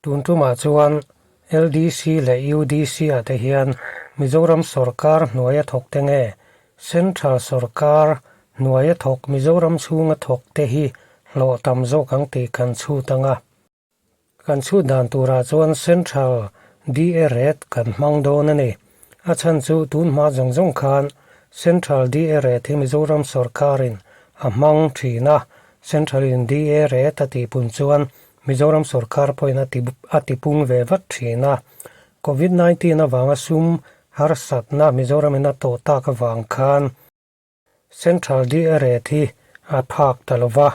Tun tumah chuan LDC leh UDC ah te hian Mizoram sawrkar hnuaia thawk te nge Central sawrkar hnuaia thawk Mizoram chhunga thawk te hi hlawh tam zawk ang tih kan chhut ang a. Kan chhut dan turah chuan Central DA rate kan hmang dawn a ni. A chhan chu tun hma zawng zawng khan Central DA rate hi Mizoram sawrkarin a hmang thin a, Central in DA rate a tihpun chuan Mizoram sawrkar pawhin a ti a tipung ve vat thin a. Covid 19 avanga sum harsatna Mizoramin a tawh tak avang khan Central DA rate hi a phak ta lo va,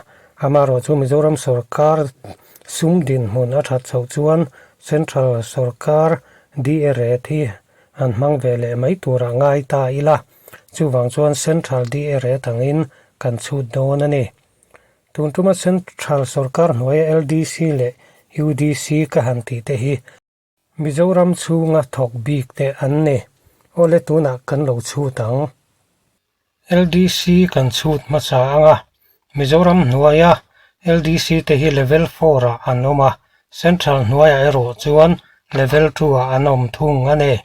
amaherawh chu Mizoram sawrkar sum dinhmun a that chhoh chuan Central sawrkar DA rate hi an hmang ve leh mai turah ngai ta ila, chuvang chuan Central DA rate angin kan chhut dawn a ni. Tun tuma Central sawrkar hnuaia LDC leh UDC ka han tih te hi Mizoram chhunga thawk bik te an ni. Awle tunah kan lo chhut ang. LDC kan chhut hmasa ang a, Mizoram hnuaia LDC te hi level four ah an awm a, Central hnuaiah erawh chuan level two ah an awm thung a ni.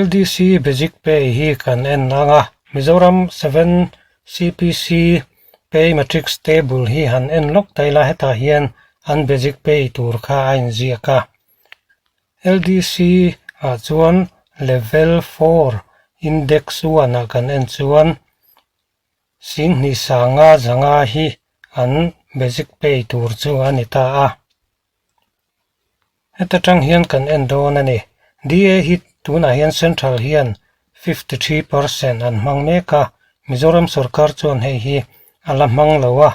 LDC Basic Pay hi kan en ang a, Mizoram 7 CPC Pay Matrix Table hi han en lawk ta ila hetah hian an Basic Pay tur kha a inziak a. LDC ah chuan Level 4 Index 1 ah kan en chuan Singhnih sanga zanga hi an Basic Pay tur chu a ni ta a. Heta tang hian kan en dawn a ni. DA hi tunah hian Central hian 53% an hmang mek a, Mizoram sorkar chuan hei hi a la hmang lo a.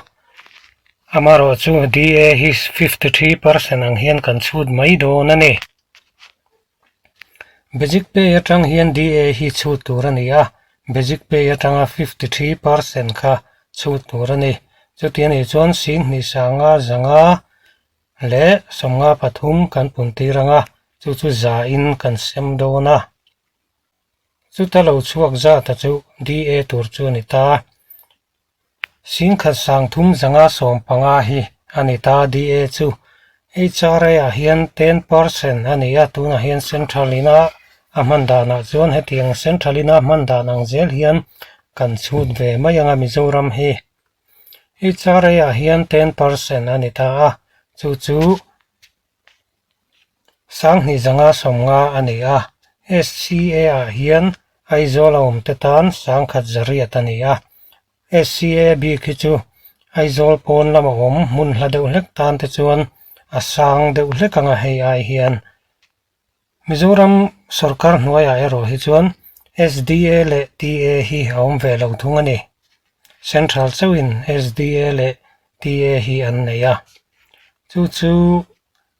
Amaherawh chu DA hi 53% ang hian kan chhut mai dawn a ni. Basic pay atang hian DA hi chhut tur a ni a, Basic pay atanga 53% kha chhut tur a ni. Chuti a nih chuan Singhnih sanga zanga leh 53 kan pun tir ang a, chu chu zain kan sem dawn a. Chuta lo chhuak zata chu DA tur chu a ni ta. Singkhat sangthum zanga 15 hi a ni ta DA chu. HRA ah hian 10% a ni a, tunah hian Central ina a hman danah chuan hetiang Central ina hman dan ang zel hian kan chhut ve mai ang a Mizoram hi. HRA ah hian 10% a ni ta a, chu chu Sanghnih zanga 50 a ni a. SCA ah hian Aizawl a awm te tan sangkhat zariat a ni a. SCA bik hi chu Aizawl pawn lama awm hmun hla deuh hlek tan te chuan a sang deuh hlek anga hei ai hian Mizoram sorkar hnuaiah erawh hi chuan SDA leh TA hi a awm ve lo thung a ni. Central chauhin SDA leh TA hi an nei a. Chu chu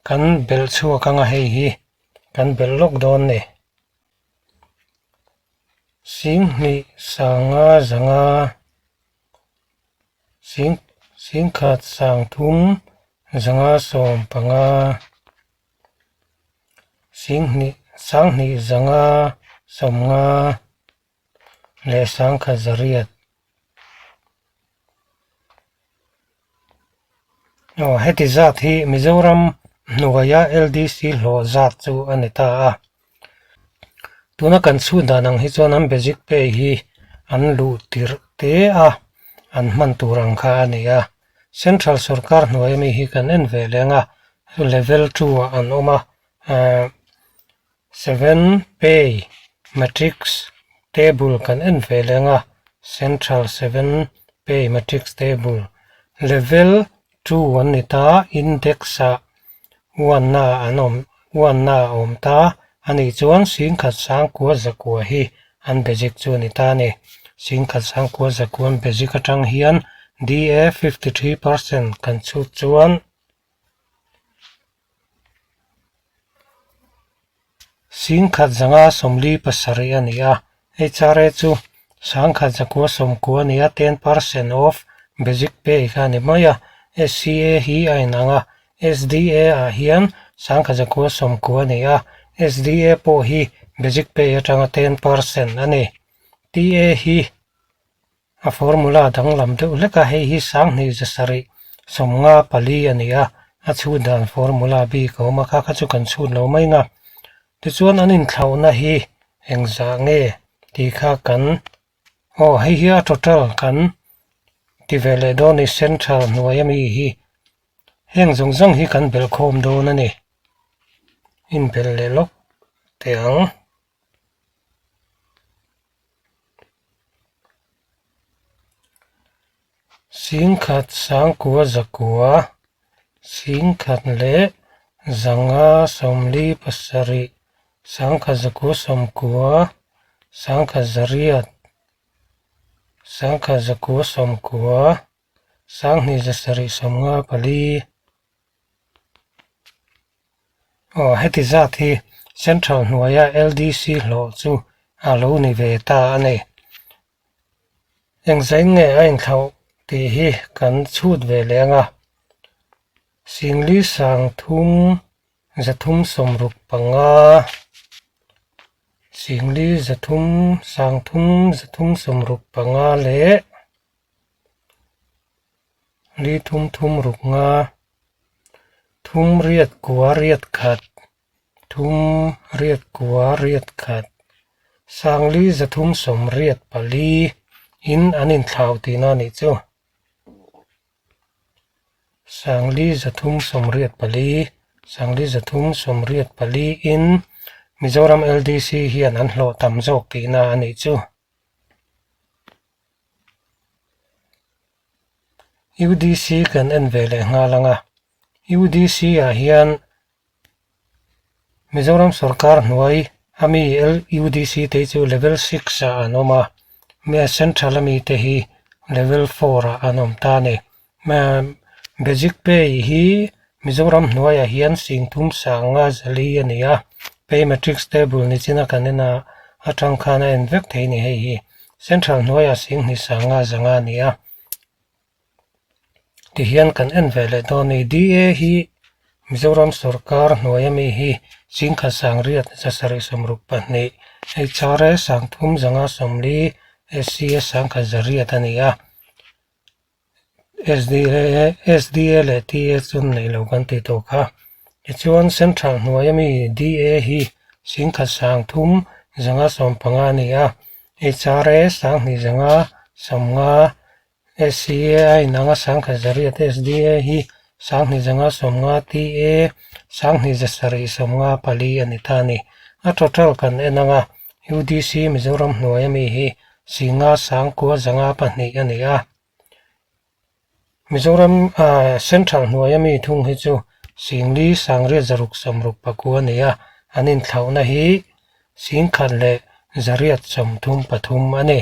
kan belh chhuak anga hei hi kan belh lawk dawn ni. Singhnih sanga zanga sing singkhat sangthum zanga 15 Singhnih sanghnih zanga 50 leh sangkhat zariat. Aw heti zat hi Mizoram hnuaia LDC hlawh zat chu a ni ta a. Tuna kan chhut dan ang hi chuan an basic pay hi an luh tirh te a an hman tur ang kha a ni a. Central sorkar hnuai ami hi kan en ve leng a, level 2 ah an awm a, ahh seven pay matrix table kan en ve leng a, central seven pay matrix table level 2 an ni ta index ah one na an awm one na a awm ta a nih chuan singkhat sangkua zakua hi an basic chu a ni ta a ni. Singkhat sangkua zakua an basic atang hian DA 53% kan chhut chuan Singkhat zanga 47 a ni a, HRA chu sangkhat zakua 90 a ni a, 10% of basic pay kha a ni mai a, SCA hi a inang a, SDA ah hian sangkhat zakua 90 a ni a, SDA pawh hi basic pay atanga 10% a ni. TA hi a formula danglam deuh hlek a, hei hi sanghnih 754 a ni a, A chhut dan formula bik a awm a, kha kha chu kan chhut lo mai nga. Tichuan an inthlauhna hi engzah nge tih kha kan aw hei hi a total kan ti ve leh dawn a ni central hnuai ami hi heng zawng zawng hi kan belh khawm dawn a ni. Inbelh leh lawk teh ang. Singkhat sangkua zakua, singkhat leh zanga sawmli pasarih, sangkhat zakua sawmkua, sangkhat zariat, sangkhat zakua sawmkua, sanghnih zasarih sawmnga pali. Aw heti zat hi Central hnuaia LDC hlawh chu a lo ni ve ta a ni. Engzain nge a inthlauh tih hi kan chhut ve leh ang a. Singli sangthum zathum sawmruk panga, Singli zathum sangthum zathum sawmruk panga leh Li thum thum ruk nga, thum riat kua riat khat, thum riat kua riat khat, Sangli zathum sawm riat pali in an inthlau tihna a nih chu. Sangli zathum sawm riat pali, Sangli zathum sawm riat pali in Mizoram LDC hian an hlawh tam zawk tihna a nih chu. UDC kan en ve leh nghal ang a, UDC ah hian Mizoram sorkar hnuai ami UDC te hi chu level six ah an awm a, central ami te hi level four ah an awm ta a ni. Basic pay hi Mizoram hnuaiah hian singthum sanga zali a ni a, pay matrix table ni china kan en a atang khan a en vek thei a ni hei hi. Central hnuaiah singhnih sanga zanga a ni a, tihian kan en ve leh dawn a ni. DA hi Mizoram sorkar hnuaia mi hi singkhat sangriat zasarih 62, HRA sangthum zanga 40, SCA sangkhat zariat a ni a. SDA leh TA chu neih lo kan tih tawh kha. Tichuan Central hnuaia mi DA hi singkhat sangthum zanga 15 a ni a, HRA sanghnih zanga 50, SCA a inanga sangkhat zariat SDA hi sanghnih zanga 50, TA sanghnih zasarih 54 a ni ta a ni. A total kan en anga UDC Mizoram hnuaia mi hi Singa sangkua zanga pahnih a ni a. Mizoram Central hnuaia mi thung hi chu Singli sangriat zaruk sawmruk pakua a ni a, an inthlauhna hi Singkhat leh zariat 33 a ni.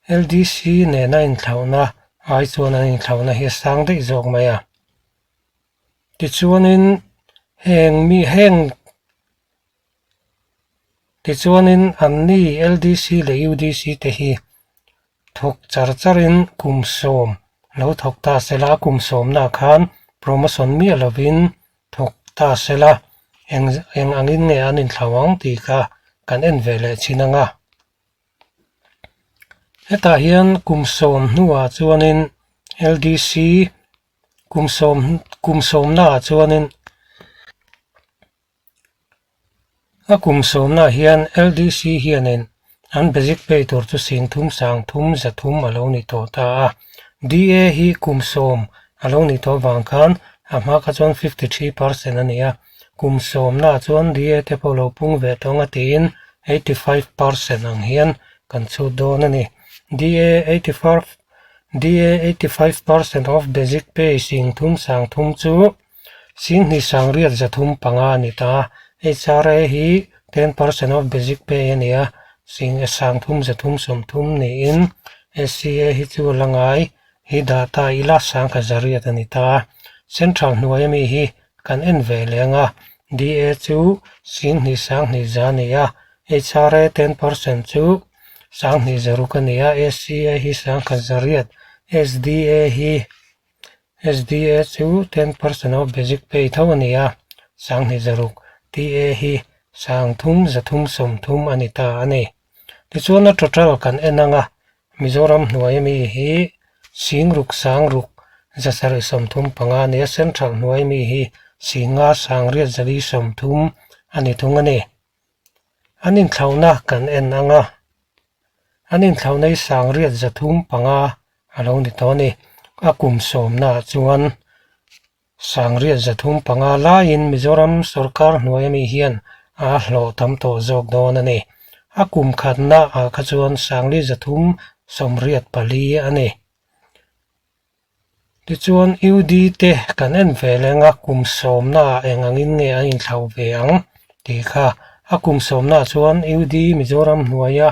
LDC nena inthlauhna ai chuan an inthlauhna hi a sang daih zawk mai a. Tichuanin heng mi heng Tichuanin anni LDC leh UDC te hi thawk char charin kum sawm lo thawk ta sela, a kum sawmnaah khan promotion miah lovin thawk ta sela, eng eng angin nge an inthlau ang tih kha kan en ve leh chin ang a. Hetah hian kum sawm hnuah chuanin LDC kum sawm kum sawmnaah chuanin. A kum sawmnaah hian LDC hianin an basic pay tur chu singthum sangthum zathum a lo ni tawh ta a. DA hi kum sawm a lo nih tawh avang khan a hma kha chuan 53 percent a ni a, kum sawmnaah chuan DA te pawh lo pung ve tawng a tiin 85 percent ang hian kan chhut dawn a ni. DA 85 DA 85 percent of basic pay singthum sangthum chu Singhnih sangriat 305 a ni ta a, HRA hi 10 percent of basic pay a ni a, sing sangthum 330 niin SCA hi chu a la ngai hi dah ta ila sangkhat zariat a ni ta a. Central hnuai ami hi kan en ve leh ang a, DA chu singhnih sanghnih za a ni a, HRA 10 percent chu sanghnih zaruk a ni a, SCA hi sangkhat zariat, SDA hi SDA chu 10 percent of basic pay tho a ni a, sanghnih zaruk TA hi sangthum 330 a ni ta a ni. Tichuan a total kan en ang a, Mizoram hnuai ami hi singruk sangruk 735 a ni a, Central hnuai mi hi 5 sangriat 430 a ni thung a ni. An inthlauhna kan en ang a, an inthlauhna hi sangriat 305 a lo ni tawh a ni. A kum sawmnaah chuan Sangriat 305 laiin Mizoram sorkar hnuai ami hian a hlawh tam tawh zawk dawn a ni. A kum khatna ah kha chuan Sangli 384 a ni. Tichuan UD te kan en ve leng a, kum sawmna ah eng angin nge an inthlauh ve ang tih kha. A kum sawmna ah chuan UD Mizoram hnuaia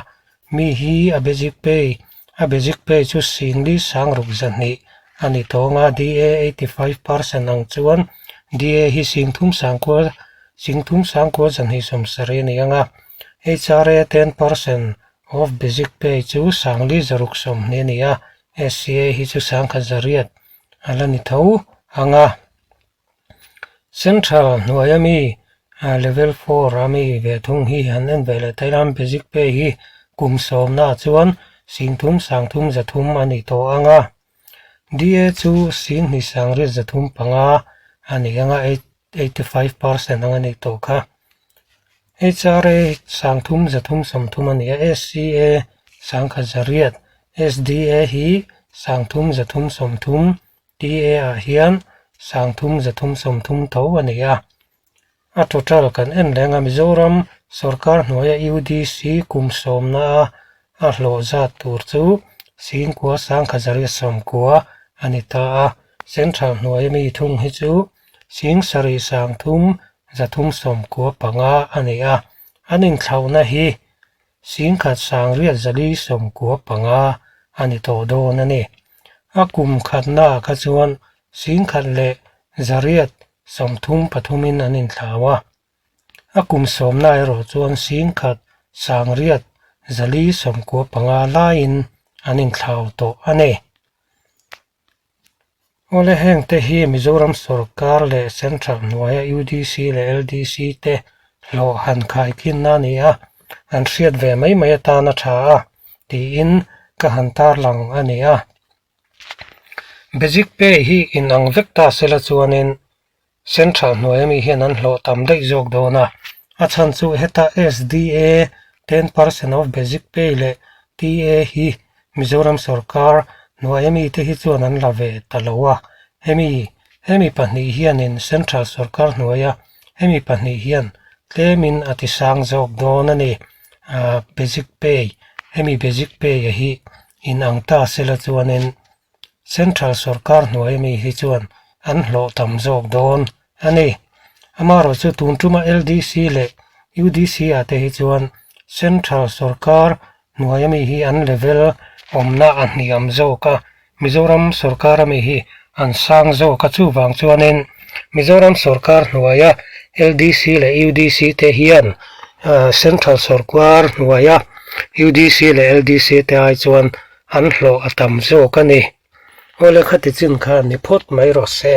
Mi hi a basic pay, a basic pay chu singli sangruk 200 a ni tawng a, DA 85% ang chuan DA hi singthum sangkua singthum sangkua 270 a ni ang a, HRA 10% of basic pay chu sangli 620 a ni a, SCA hi chu sangkhat 800 a la ni tho ang a. Central hnuaia mi level four a mi ve thung hi han en ve leh thei a, basic pay hi kum sawmna ah chuan 30 33 a ni tawh ang a, DA chu 2 sangriat 305 a ni ang a, 85% ang a nih tawh kha. HRA 3 330 a ni a, SCA 1008, SDA hi 3 330 TA ah hian 3 330 tho a ni a. A total kan en reng a, Mizoram sorkar hnuaia UDC kum sawmna a a hlawh zat tur chu 9 1090 a ni ta a. Central hnuaia mi thung hi chu 7 3 395 a ni a. An inthlauhna hi 10 8 495 a ni tawh dawn a ni. A kum khatnaah kha chuan 100 leh 833 in an inthlau a. A kum sawmna erawh chuan 10 8 495 laiin an inthlau tawh a ni. Awle hengte hi Mizoram sorkar leh Central hnuaia UDC leh LDC te hlawh han khaikhinna a ni a, an hriat ve mai mai atan a tha a tiin ka han tarlang a ni a. Basic pay hi inang vek ta sela chuanin Central hnuai ami hian an hlawh tam daih zawk dawn a, a chhan chu heta SDA 10% of basic pay leh TA hi Mizoram sorkar hnuai ami te hi chuan an la ve ta lo a, hemi hemi pahnih hianin Central sorkar hnuaia hemi pahnih hian tlemin a ti sang zawk dawn a ni, basic pay hemi basic pay a hi inang ta sela chuanin Central sorkar hnuai ami hi chuan an hlawh tam zawk dawn a ni. Amaherawh chu tun tuma LDC leh UDC ah te hi chuan Central sorkar hnuai ami hi an level awmna a hniam zawk a, Mizoram sorkar ami hi an sang zawk a, chuvang chuanin Mizoram sorkar hnuaia LDC leh UDC te hian Central sorkar hnuaia UDC leh LDC te ai chuan An hlawh a tam zawk a ni. Awle khati chin kha ni phawt mai rawh se.